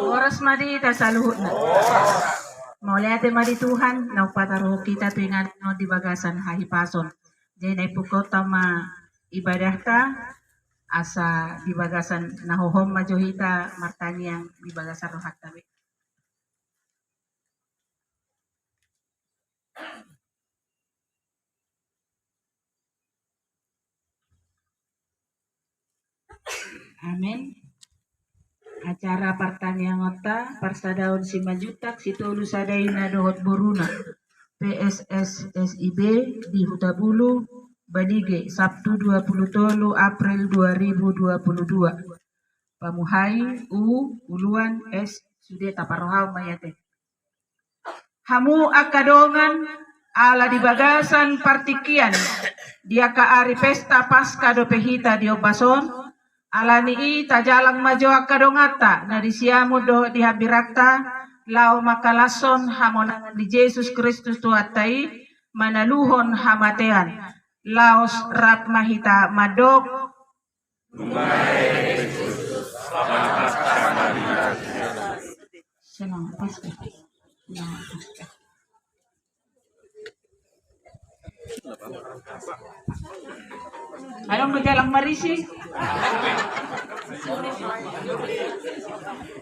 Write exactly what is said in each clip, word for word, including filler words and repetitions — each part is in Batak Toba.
Horas ma di hita saluhutna. Mauliate ma di Tuhan naung pataruhon hita tu inganan on di bagasan hahipason. Jadi na ipungkaonta ma ibadahta, asa di bagasan na hohom ma jo hita martangiang di bagasan rohanta be. Amen. Acara partangiangonta, parsadaon Simanjuntak, Sitolusadaina dohot boruna, P S S S I B di Hutabulu, Balige, Sabtu dua puluh tolu April dua ribu dua puluh dua. Pamuhai, u, uluan, es, sude taparrohahon ma i ate. Hamu angka dongan, ala di bagasan partingkian, di angka ari pesta Paska dope hita di ombas on, ala ni i tajalang ma jo angka donganta na di siamun dohot di hambirangta, laho mangkalashon hamonangan ni Jesus Kristus Tuhanta i, manaluhon hamatean, laos rap ma hita mandok. Selamat Paskah. Selamat Paskah. Adong do jalang marisi.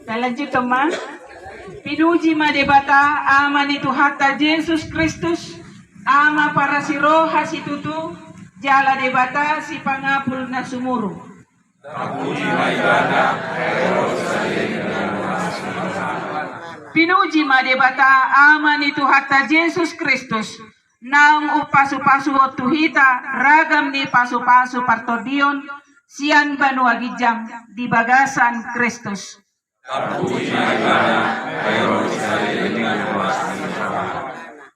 Talanjuthon ma. Pinuji ma Debata, Ama ni Tuhanta Jesus Kristus, Ama parasi roha situtu, jala Debata sipangapul na sumurung. Pinuji ma Debata, Ama ni Tuhanta Jesus Kristus, naung umpasupasuhon tu hita ragam ni pasupasu partondion sian banua ginjang di bagasan Kristus.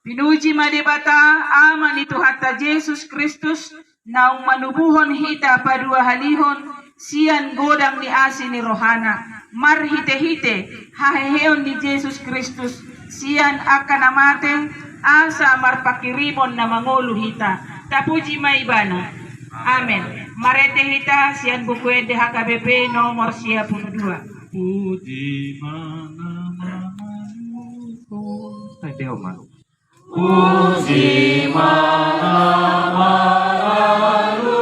Pinuji ma Debata, Ama ni Tuhanta Jesus Kristus, naung manubuhon hita paduahalihon sian godang ni asi ni rohana, marhitehite haheheon ni Jesus Kristus sian angka na mate, asa marpanghirimon na mangolu hita. Tapuji ma Ibana. Amen. Marende hita sian Buku Ende H K B P nomor sia pulu dua. Puji ma na mamaluhon. Puji ma na mamaluhon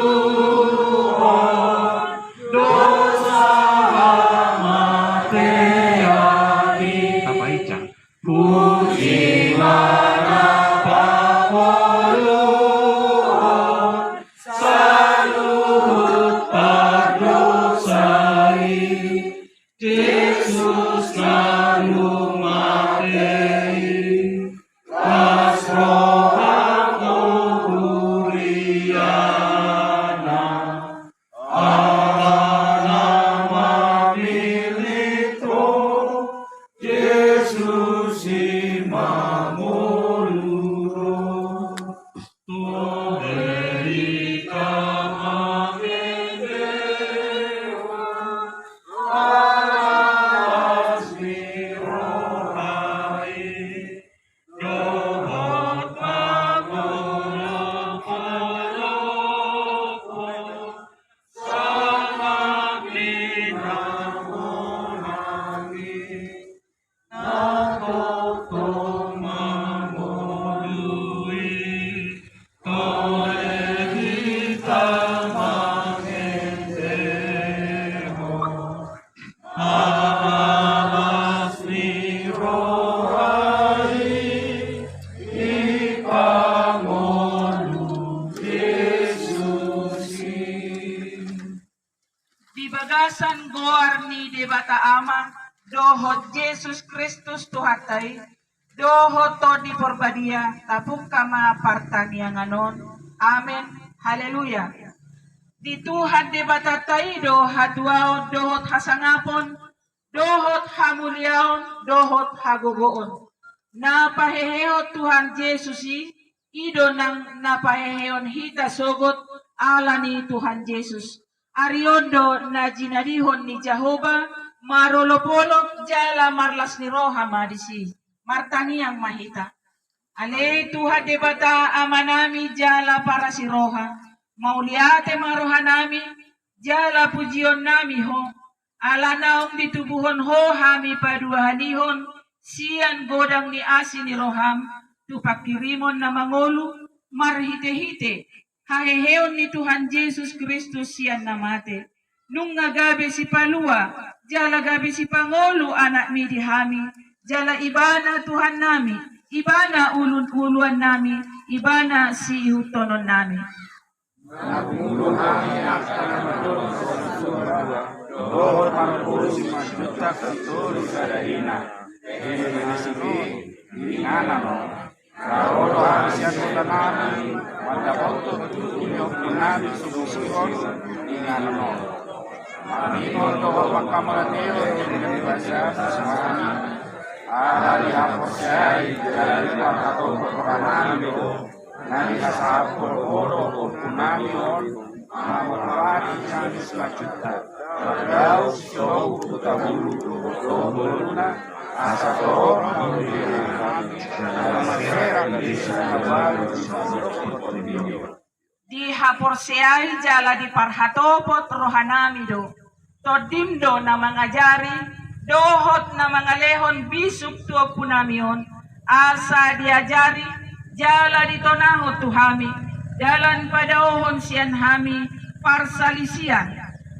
dosa hamatean i. Tapa ica. Puji ma na pangoluhon saluhut pardosa i. Jesus na mate i, las rohangku huriana, ala na mamillit Ho, Jesus i ma ngolu ro. Tole hita mangende Ho, ala las ni roha i, dohot mangolongolongkon sangap ni na monang i. Na tongtong mangolu i, tole hita mangende Ho, ala las ni roha i, i pangolu Jesus i. Di bagasan goar ni Debata Ama, dohot Jesus Kristus Tuhanta i, dohot Tondi Parbadia, tapungka ma partangiangan on. Amen. Haleluya. Di Tuhan Debatanta i do hatuaon dohot hasangapon, dohot hamuliaon, dohot hagogoon. Na pahehehon Tuhan Jesus i, i do nang na pahehehon hita sogot ala ni Tuhan Jesus. Ari on do na jinadihon ni Jahowa marolopolop jala marlas ni roha ma disi. Martangiang ma hita. Ale Tuhan Debata Amanami jala parasi roha, mauliate ma rohanami jala pujionnami Ho. Ala naung ditubuhon Ho hami paduahalihon sian godang ni asi ni roham tu panghirimon na mangolu, marhitehite haheheon ni Tuhan Jesus Kristus sian na mate. Nunga gabe sipalua jala gabe sipangolu Anakmi di hami, jala Ibana Tuhannami, Ibana ulu-, uluannami, Ibana siihuthononnami. Na pungulu hami angka na mandok, dohot manopoti simanjuntak sitolu sada ina, di Inganan on. Ro do hami sian hutanami, mandapothon tutu ni ompunami sumurung on di inganan on. Mamingot dohot mangkamatehon di na badia, ala ni haporseai jala di parhatopot rohanami do na nihasahaphon Ho tu ompunami on, mamolopati hami simanjuntak. Mandao sitogu tu tabulu, tu boluna, asa torop mauliate hami, na maserang di sitabalu di sasopot ni on. Dihaporseai jala diparhatopot rohanami do. Tondim do na mangajari, dohot na mangalehon bisuk tu ompunami on, asa diajari, jala ditonahon tu hami, dalan padaohon sian hami parsalisian,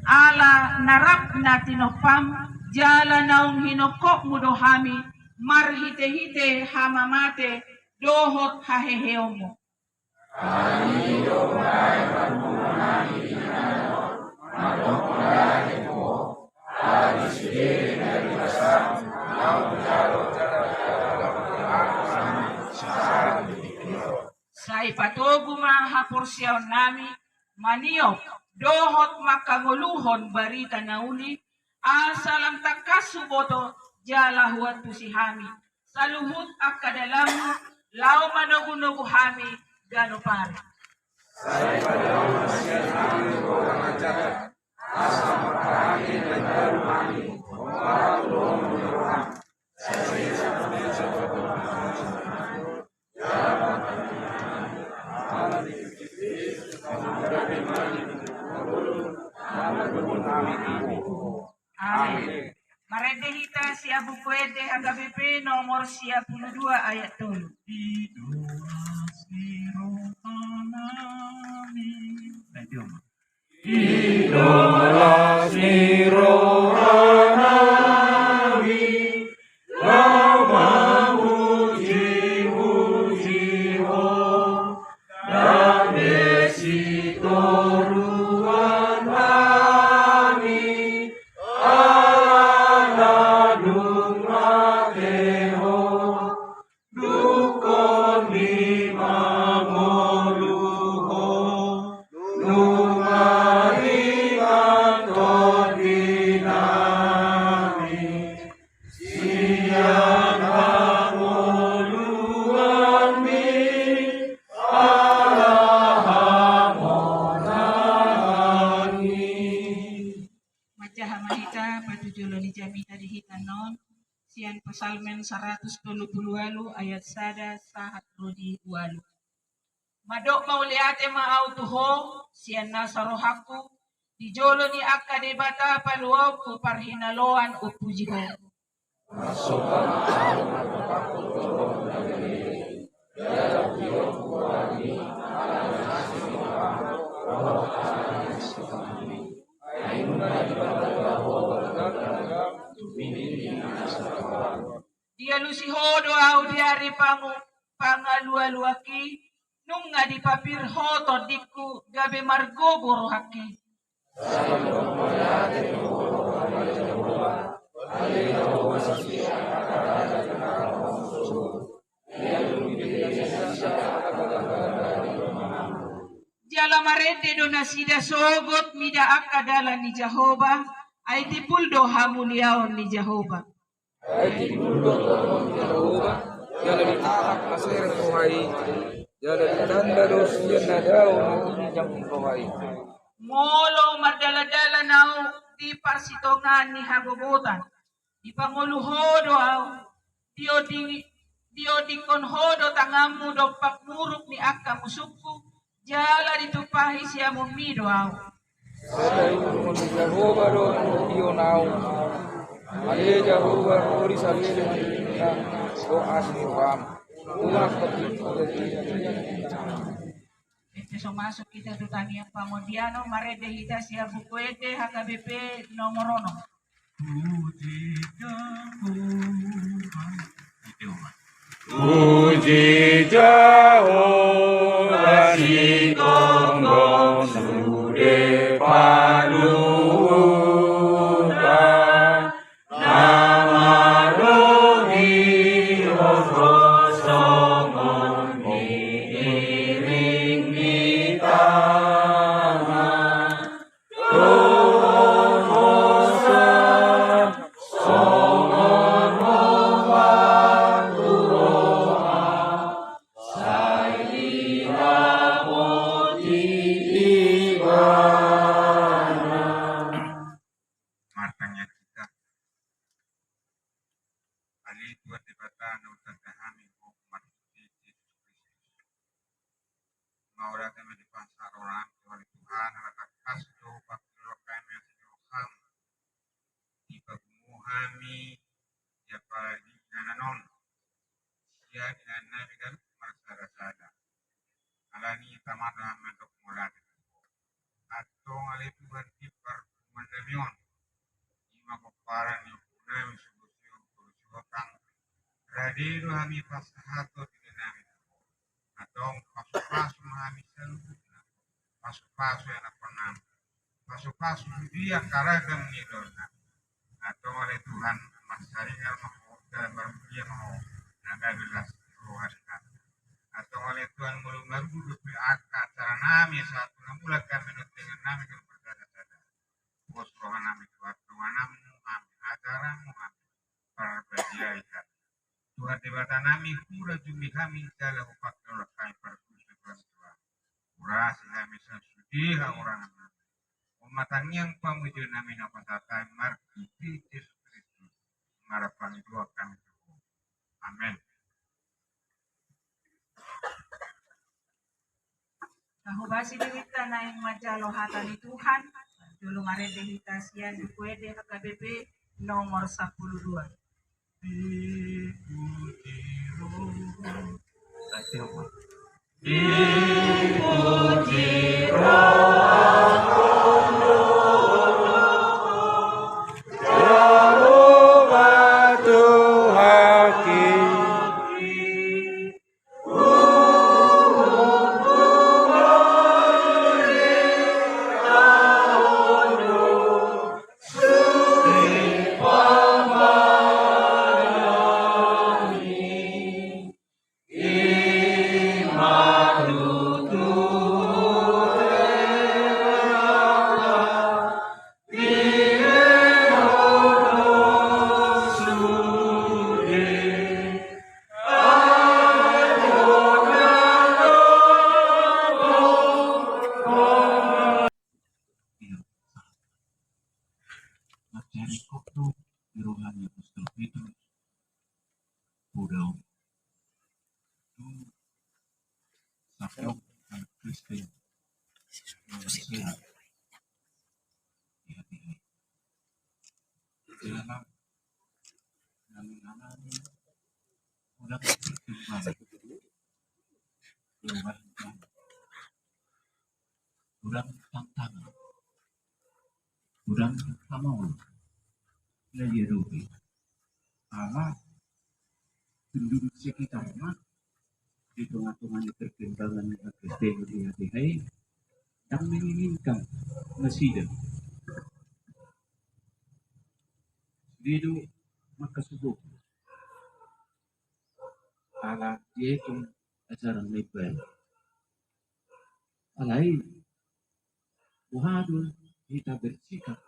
ala na rap na tinompam, jala naung hinongkopmu do hami, marhitehite hamamate, dohot haheheonmu. Sai patogu ma haporseaonnami, maniop, dohot mangkangoluhon barita na uli, asa lam tangkas huboto, jala huantusi hami. Saluhut angka dalanmu, laho manogunogu hami, ganup ari. Amin. Marende hita sian Buku Ende H K B P nomor sia pulu dua ayat tolu. Di dohot ni rohanami. Di dohot ni rohanami, laho mamujimuji Ho, ndang be sitoruan hami, ala na dung mate Ho, dungkon ni mangolu Ho, nunga ringan tondinami, sian hangoluanmi, ala hamonanganmi. Manjaha ma hita patujolo ni jamita di hita non, sian Psalmen saratus tolu pulu ualu ayat sada sahat ro di ualu. Mandok mauliate ma au tu Ho, sian nasa rohangku, di jolo ni angka debata paluaonku parhinaloan umpuji Ho. Dialusi Ho do au di ari pangu-, pangalualuanki, nunga dipapir Ho tondingku, gabe margogo rohangki. Jala marende do nasida sogot mida angka dalan ni Jahowa, ai timbul do hamuliaon ni Jahowa. Ai timbul do torop ni Jahowa, jala ditahan haserep roha i, jala ditanda do sian na dao na ginjang roha i. Molo mardalandalan au di parsitongaan ni hagogotan, dipangolu Ho do au, diodi-, diodingkon Ho do tanganmu dompak muruk ni angka musungku, jala ditumpahi siamunmi do au. Sada iuruhon ni Jahowa do tu Sion Ale Jahowa, ro di saleleng ni lelengna, ro asi roham. Unang patik. Ente so masuk hita tu tangiang pangondian on, marende hita sian Buku Ende H K B P nomor onom. Puji Jahowa. Puji Jahowa, sitonggon sude panungkunan, na marlogi hohom songon niiring ni tangan. Dohot hosa songon hombar tu roha, sai dirapoti Ibana. Martangiang hita. Ale Tuhan Debata, na hutanda hami Ho marhite Jesus Kristus. Mauliate ma di pasahat roham tu ale Tuhan, ala tangkas do pangkilala hami asi ni roham. Dipagumu hami, di apala di inganan on. Sian inganan nami ganup marsada-sada. Alani i tama do hami mandok mauliate. Antong ale Tuhan di parpunguan nami on. I ma pomparan ni ompu nami Sulisius, Sulisius Otang. Rade do hami pasahathon diri nami. Antong pasu-pasu ma hami saluhutna. Pasu-pasu anakkon nami. Pasu-pasu di angka ragam ni ulaon nami. Antong ale Tuhan, marsaringar ma Ho, jala marmulia ma Ho, na gabe las roha ni hami. Antong ale Tuhan, molo marhite pe angka acara nami, sahat tu na mulak hami, dongan nami, gabe marsada-sada. Pos roha nami Tuhan, dongananmu hami, ajaranmu hami, parbadiai hami. Tuhan Debata nami, hurajumi hami, jala hupangkilala hami parsusa Tuhan Tuhan. Hurasi hami sian sude hahurangan nami. On ma tangiang pamujion nami na hupasahat hami marhite Jesus Kristus, marpangidoan hami tu Ho. Amen. Tahobasi dirinta naeng manjalo hata ni Tuhan. Jolo marende hita sian Buku Ende H K B P nomor sampulu dua. Dipuji roha. Dipuji roha, Jahowa Tuhan ki. Marjari kotu di roha ni Apostel Petrus. Poda on. Tu sapion halak Kristen. Iya, iya. Jala nang ngalami godang pertimbangan. Godang tantangan. Godang hamaol na diadopi. Ala penduduk sekitarna di tonga-tonga ni perkembangan ni H K B P di H T H i, ndang menginginkan nasida. Sude do mangkasuhuk. Ala dietong ajaran na imbaru. Alai boha do hita bersikap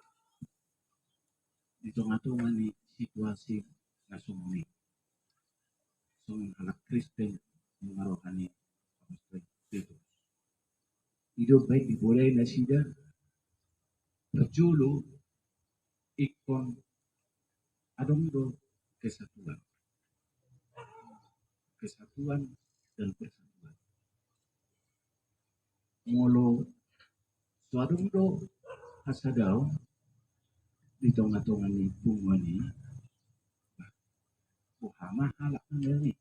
di tonga-tonga ni situasi na songon i? Songon halak Kristen na rohani, Apostel Petrus. I do baen dipodai nasida, parjolo ingkon adong do kesatuan. Kesatuan dan persatuan. Molo so adong do hasadaon, di tonga-tonga ni punguan i, boha ma halak na maol i?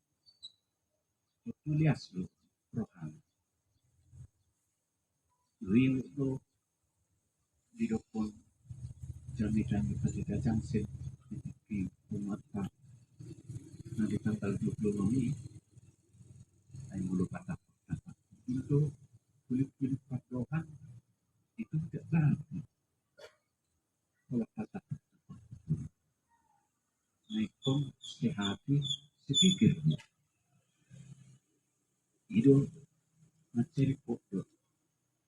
Tontu lias do rohana. Ringot do didokkon jamita ni Pandita Jansen di T V Umat na di tanggal dua puluh enam i, ai molo patap-patap do kulit-kulit pandohan, itu tidak berarti pola patap-patap. Na ingkon sehati sepikir. I do na jadi pokok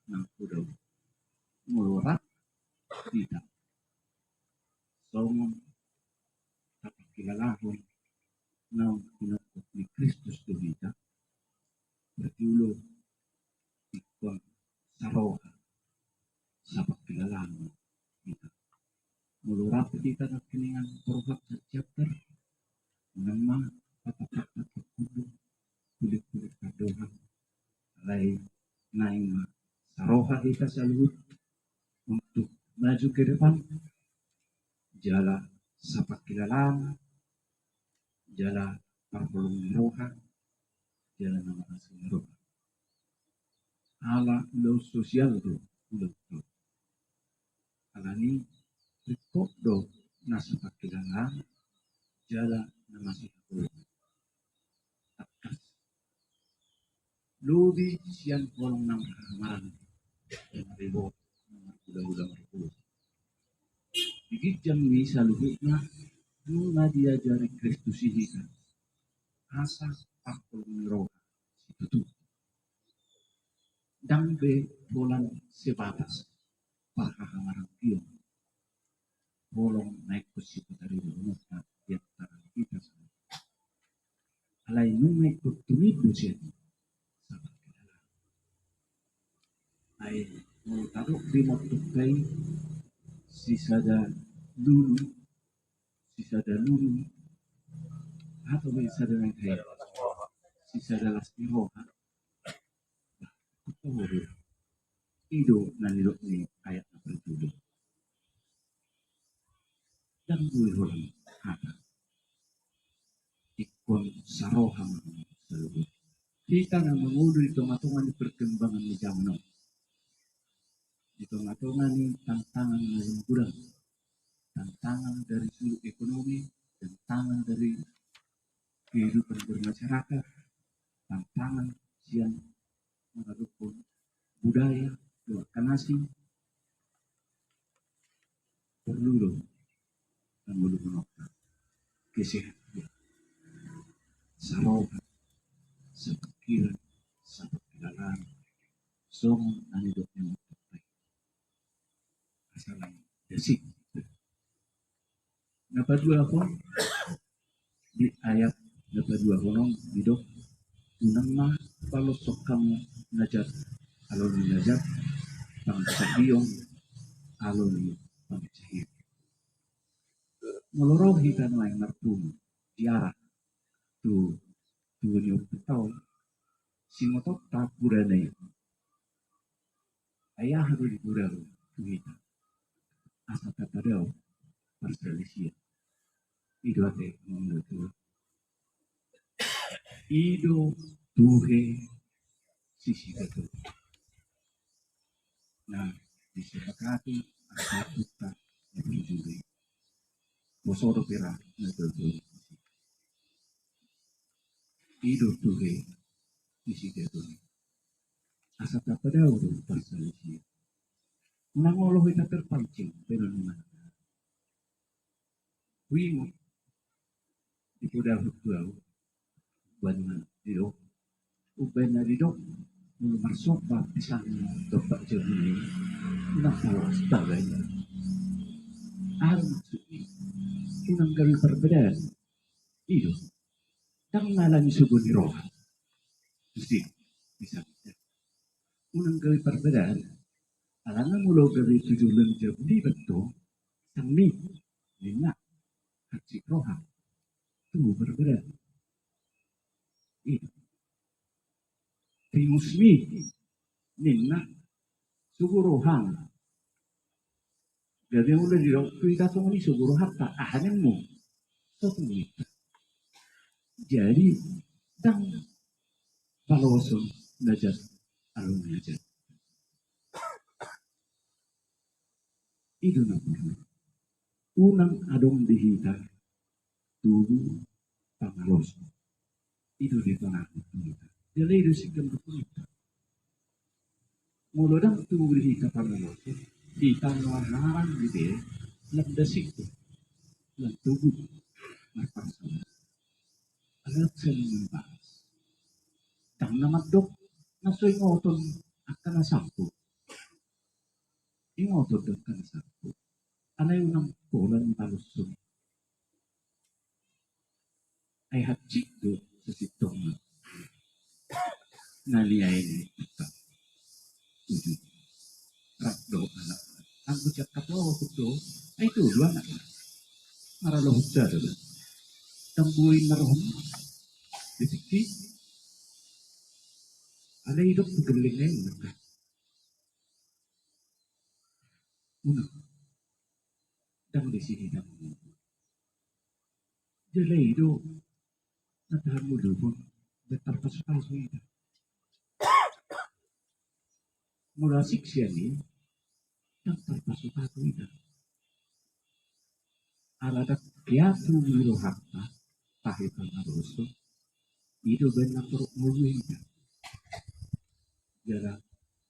nang hudau. Molo rap hita songon tapangkilalahon naung pinungkot ni Kristus tu hita, berarti olo ingkon saroha, sapangkilalahon hita. Molo rap hita nangkiningan borhat sian chapter, unang ma patap-patap, kulit-kulit pandohan. Alai naeng ma saroha hita saluhut untuk maju ke depan. Jala sapangkilalahon, jala parholong ni roha, jala na marasi ni roha. Ala ulaon sosial do ulaon on. Alani ringkot do na sapangkilalahon jala na masihaholongan. Tangkas lobi sian holong na marhaha-maranggi, na maribot, na marhula-hula, marhula. Di ginjang ni saluhutna nunga diajari Kristus i hita asa parholong ni roha situtu. Ndang be holan sebatas parhaha-maranggion holong na ingkon sipatarida dohononta di antara hita saluhut. Alai nunga ingkon tumimbo sian i sapangkilalahon. Ai molo tadok di motto i, sisada lulu, sisada lulu, atau sisada nang hai, sisada las ni roha. I do na nidok ni ayat na parjolo. Ndang boi holan hata. Ingkon saroha ma saluhut. Hita na mangolu di tonga-tonga ni perkembangan ni jaman on, di tonga-tonga ni tantangan na lam godang, tantangan dari sudut ekonomi, tantangan dari kehidupan bermasyarakat, tantangan sian mangadophon budaya dohot angka na asing, porlu do na mangolu hita kesehatan, saroha, sapangkiran, sapangkilalahon, songon na nidok ni motto i. Asa lam dasik. Na paduahon, di ayat na paduahon on didok, unang ma paloshon hamu na jat alo ni na jat, pangansahion alo ni pangansahion. Molo ro hita nuaeng marpungu, diarah tu tugu ni ompunta on, singotonta pudana i. Ai aha do dipuda on tu hita? Asa tapadao parsalisian. I do ate, i do tuhe sisigaton. Na disepakati angka ompunta na parjolo i. Poso dope ra na jolo-jolo. I do tuhe sisigaton. Asa tapadao do parsalisian. Unang olo hita terpancing, baenon ni mana. Huingot dipodahon tu ahu, umbahen na didok, umbahen na didok, molo marsomba pisang dompak jabu i, unang paloas baga i. Aha maksudna? Unang gabe parbedaan. I do. Ndang na alani sogo ni roha. Tusi, pisang. Unang gabe parbedaan. Alana molo gabe tu joloan jabu i, baen do, pisang ni, ninna, hansit roha. Tu parbedaan. I do. Pingus ni, ninna, sogo rohana. Jadi molo didok tu hita songon i, sogo rohanta, aha ninmu? Sotung hita. Jadi ndang paloson na jat, alum na jat. I do na porlu. Unang adong di hita tubu pangaloson. I do di tona ni hita. Jala i do singkop ni hita. Molo ndang tubu di hita pangaloson, hita na marhahamaranggi be, ndang disi do, ndang tubu. Marpaksa. Alat saling membahas. Ndang na mandok na so ingoton angka na salpu. Ingoton do angka na salpu. Alai unang pola ni paloson. Ai hansit do sasintongna. Na niae ni uta. Tujuh. Rap do anak. Anggo siap katoa waktu do. Ai tuduh anak. Maralo huta do. Tambui na roham. Di tingki. Alai dok geleng ai maka. Unang. Ndang disi hita. Jala i do na tahan muduk on, ndang tarpasupasu hita. Molo asik sian i, ndang tarpasupasu hita. Ala ndang keatu di rohanta tahi pangaloson, i do baen na torop mulu hita. Jala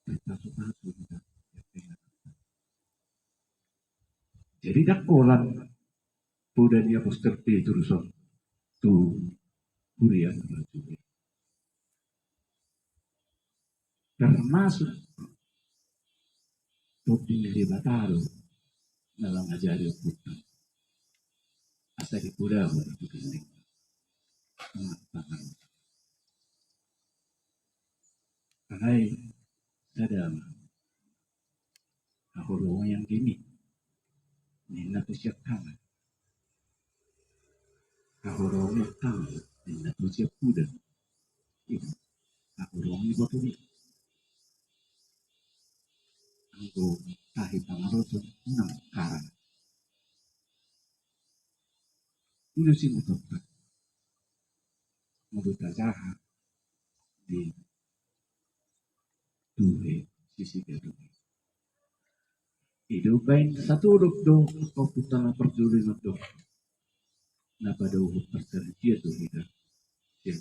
tarpasupasu hita. Jadi ndang holan poda ni apostel Petrus on tu huria na marjou i. Termasuk Tondi ni Debata do na mangajari ompunta. Asa dipodahon tu geleng. Mangapakkan. Alai sada ma. Haholongi anggi i, ninna tu siangkangan. Haholongi angkangan, ninna tu siangkuda. Ima, haholongi boto i. Anggo tahi pangaloson unang karang. Ina si mutokta. Molo tajaha di duhe sisi gaduhe. I do baen satodop do, angka ompunta na parjolo i mandok. Na padaohon parsaoran do hita. Sian.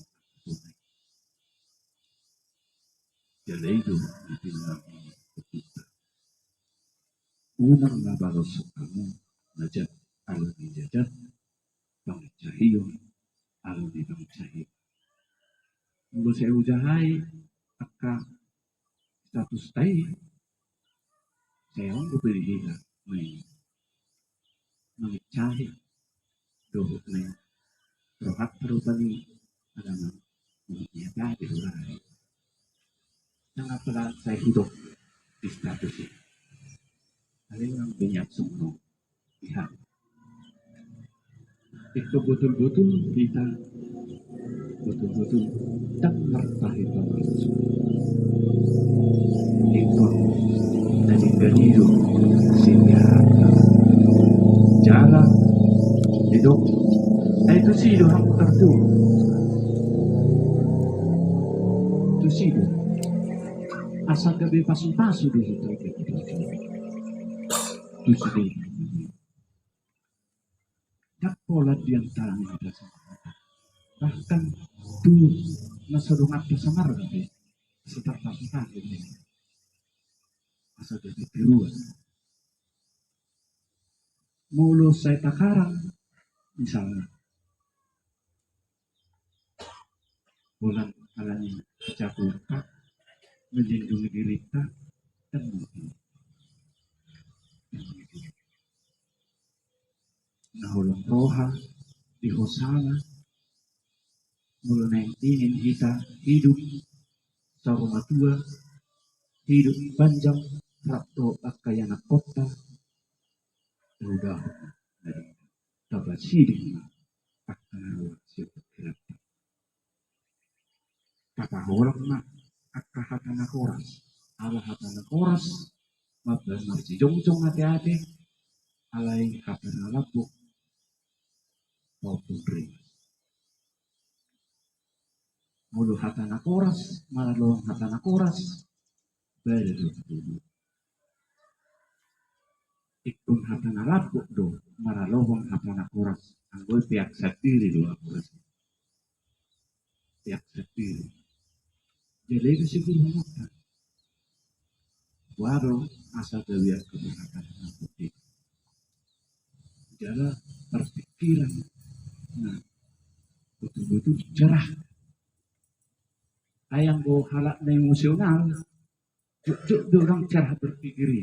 Jala i do na pinangido ni ompunta. Unang na balos hamu na jat ala ni na jat, panginsahion ala ni panginsahion. Molo sai hujahai angka statusta i, sai on dope di hita manginsahi dohot naeng rohanta rupani. Alana molo nian tahe do laho. Ndang apala sai hudok di status i. Alai unang be nian songon on. Iha. Ingkon botul-botul hita, botul-botul ndang martahi pamasu. Ingkon na denggan i do sian hita. Jala didok, ai tusi do hamu tarjou. Tusi do. Asa gabe pasu-pasu do hita. Tusi do. Ndang pola di antara ni hita. Bahkan tu na so donganta samarga pe, so tarpasupasu pe. Asa jadi keruan. Molo sai takarang, misalna. Holan ala ni kejahatonta, melindungi dirinta, dan mungkin. Na holong roha, di hosana, molo naeng ingin hita hidup saur matua, hidup panjang, rap dohot angka ianakkonta, udah, jadi, tapasiding ma angka na roa sian pingkiranta. Tapaholang ma angka hata na horas, ala hata na horas, mambahen marsijongjong ate-ate, Alai hata na lambok paompun ringas. Molo hata na horas maralohon hata na horas, baen do tubu. Ingkon hata na lambok do maralohon hata na horas, anggo i peak sandiri do na horas. Peak sandiri. Jadi itu si guru hata. Baru asa gawian keberatan na penting. Jala berpikiran. Nah, betul-betul cerah. Ai anggo halak na emosional, jujur do orang cara berpikir i.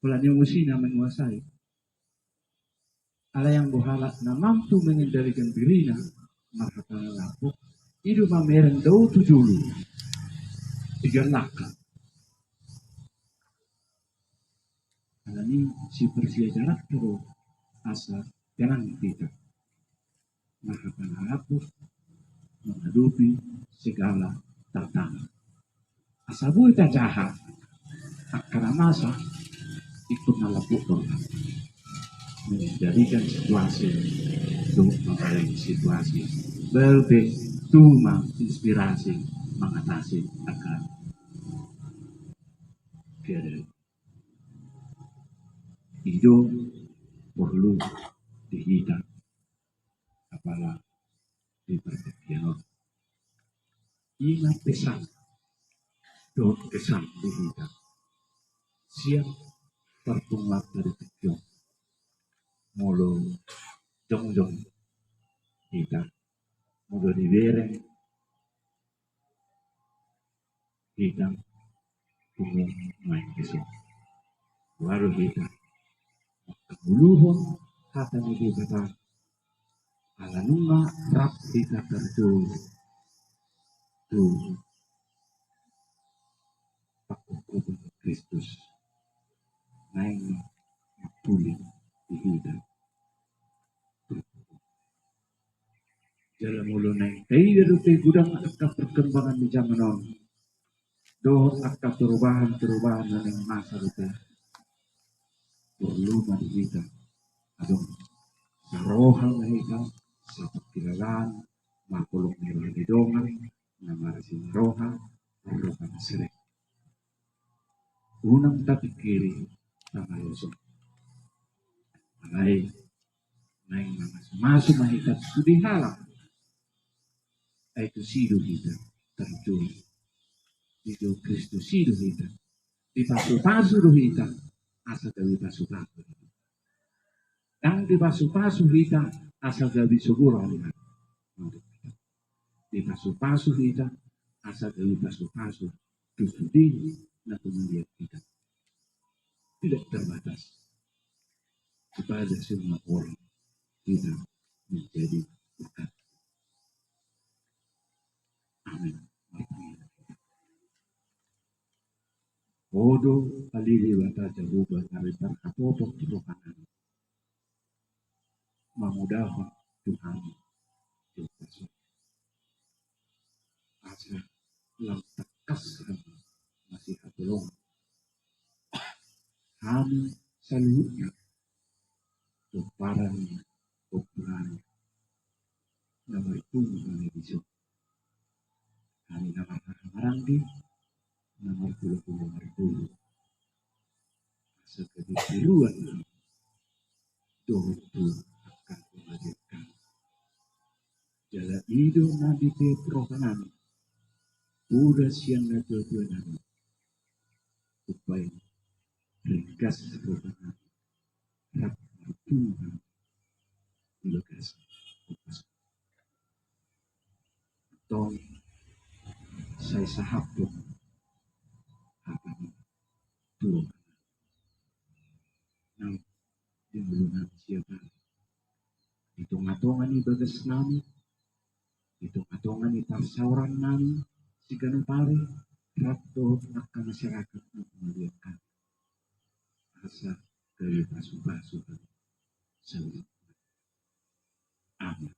Pola emosi na menguasai. Alai anggo halak na mampu mengendalikan dirina marhata na lambok, i do mamereng dao tu jolo. Tiga langkah. Alani si persiajaran tu asa tenang kita. Marhata na lambok menghadapi segala tantangan. Asa boi tajaha angka na masa, ingkon na lambok do mengendalikan situasi, dohot mambahen situasi, baru pe tubu ma inspirasi mengatasi angka keadaan. I do porlu di hita, apala di partingkian on. I ma pesan dohot pesan di hita sian parpunguanta di tingki on. Molo jongjong hita, molo dibereng hita, pungu main keso. Baru hita mangkangoluhon hata ni Debata, ala nunga rap hita tarjou tu pangkophopon Kristus. Naeng ma mangkuling di hita. Jala molo naeng taida dope godang angka perkembangan di jaman on dohot angka perubahan-perubahan na naeng masa dope, porlu ma di hita adong saroha ma hita, sapangkilalaan, marholong ni roha ni dongan, na marasing roha, roha na serep. Unang tapingkiri pangaluson. Alai naeng mamasu-masu ma hita tu sude halak. Ai tusi do hita tarjou. Di Kristus i do hita. Dipasu-pasu do hita asa gabe pasu-pasu. Ndang dipasu-pasu hita asa gabe sogoran. Dipasu-pasu hita asa gabe pasu-pasu tu sude na tumangihon hita. Tidak terbatas. Kepada semua orang kita menjadi berkat. Amin. Ho do ale Debata Jahowa na marhatohot tu rohanami, mamodahon tu hami, asa lam tangkas hami masihaholongan, hami saluhutna pomparan ni ompunami na marpungu hami dison. Hami na marhahamaranggi, na marhulahula marboru, asa gabe tiruan hami dohot tu angka na mangalean hami. Jala i do na dipehop rohanami, poda sian natuatuanami, umbahen ringgas rohanami, rap marpungu hami di bagasan. Antong sai sahaphon hata ni Tuhan. Nang di ngolunami siapari, di tonga-tonga ni bagasnami, di tonga-tonga ni parsaorannami siganup ari, rap dohot angka masyarakat na mangalean hami, asa gabe pasu-pasu hami saluhutna. Amin.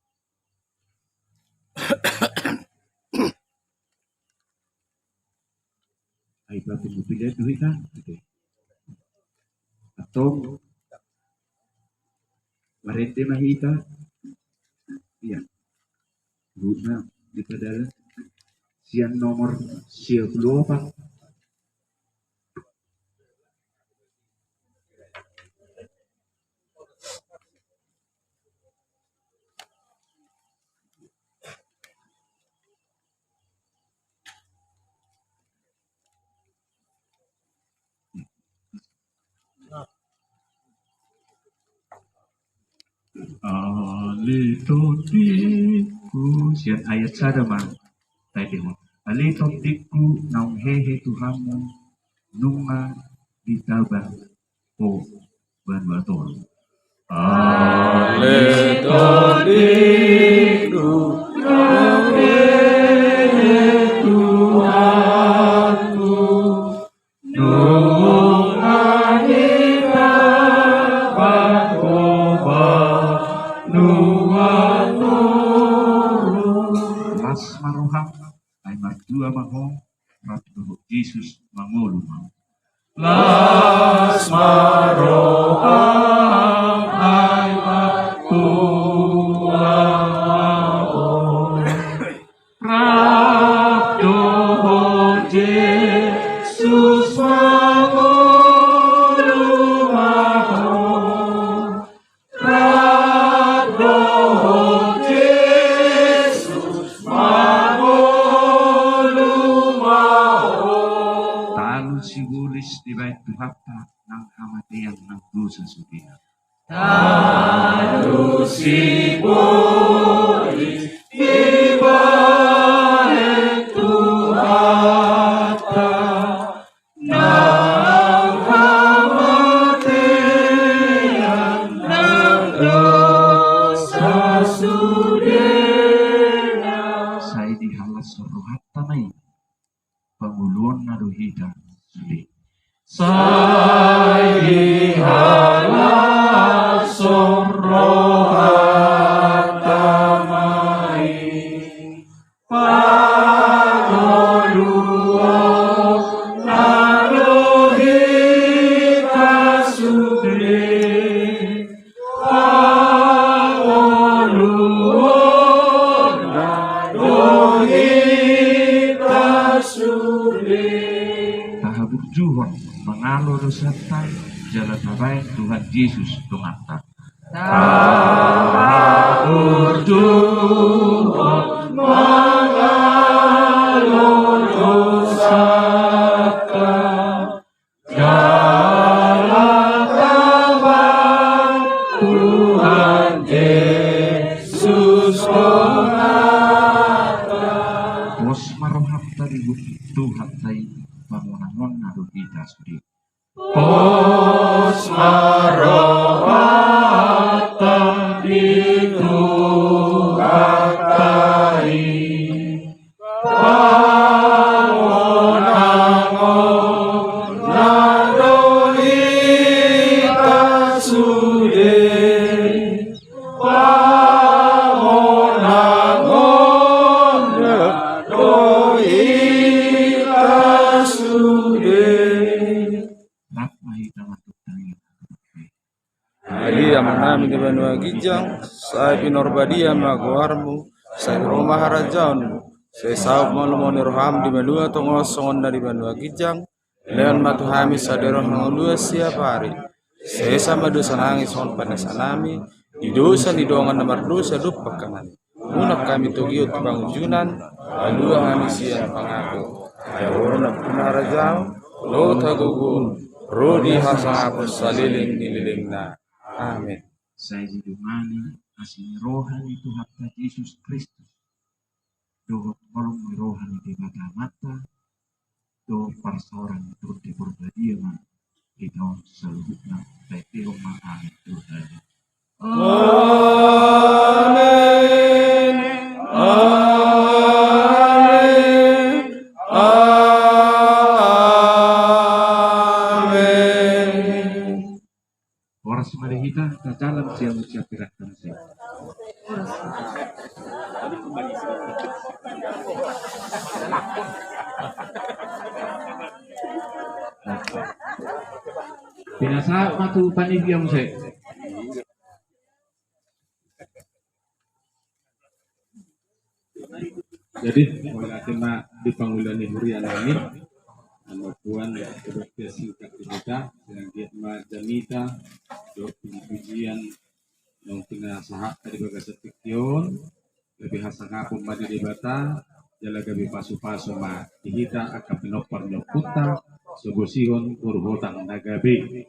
Ai papi mau pilihan duit kan? Oke. Antong Marende ma hita. Ia. Guna di padala. Sian nomor sia puluh opat. Ale tondingku, sian ayat sada ma. Tadi mo. Ale tondingku, naung hehe tu hamu, nunga ditabang ho banua toru. Ale tondingku, naung hehe tu hamu, nunga ditabang ho banua toru. Las ma roham, ai martua ma ho, rap dohot Jesus mangolu ma ho. Las ma roham, ai martua ma ho, rap dohot Jesus mangolu ma ho. Rap dohot Jesus mangolu ma ho. Talu sibolis dibahen Tuhanta nang hamatean nang dosa sudena. Talu sibolis dibahen Tuhanta nang hamatean nang dosa sudena. Sai dihalashon rohanta ma i, pangoluonna do hita sude. Sai dihalashon rohanta ma i, pangoluonna do hita sude. Pangoluonna do hita sude. Tahaburjuhon mangalo dosanta, jala tabaen Tuhan Jesus donganta. Tahaburjuhon mangalo dosanta, jala tabaen Tuhan Jesus donganta. Pos ma rohanta di Tuhanta i, pamonangonna do hita sude. Pos ma rohanta di Tuhanta i, pamonangonna do hita sude. Pamonangonna do hita sude. Rap ma hita mandok tangiang. Ale Amanami di banua ginjang, sai pinarbadia ma goarmu, sai ro ma harajaonmu, sai saut ma lomo ni roham di banua tonga on songon na di banua ginjang. Lehon ma tu hami sadari on hangoluan siapari. Sesa ma dosanami songon panesanami di dosa ni dongan na mardosa dompak hami. Unang hami togihon tu pangunjunan, palua hami sian pangago. Ai Ho do nampuna harajaon, dohot hagogoon, ro di hasangapon saleleng ni lelengna. Amen. Sai didongani asi ni roha ni Tuhanta Jesus Kristus, dohot holong ni roha ni Debata Amanta, dohot parsaoran ni Tondi Porbadia ma hita on saluhutna. Taendehon ma amen tu hami. Amen. Amen. Amen. Horas ma di hita, tajalang sian siapirang hami sai. Pinasahat ma tu panitia muse. Jadi, mauliate ma di pangula ni huria nami. Anu puan, ya, sudah singkat cerita, sanggiat ma jamita, dohot pujian, nang pinasahat tadi bagasan tingki on, gabe hasangapon ma di Debata, jala gabe pasupasu ma di hita angka pinompar ni ompunta, so bosihon boru hotang na gabe.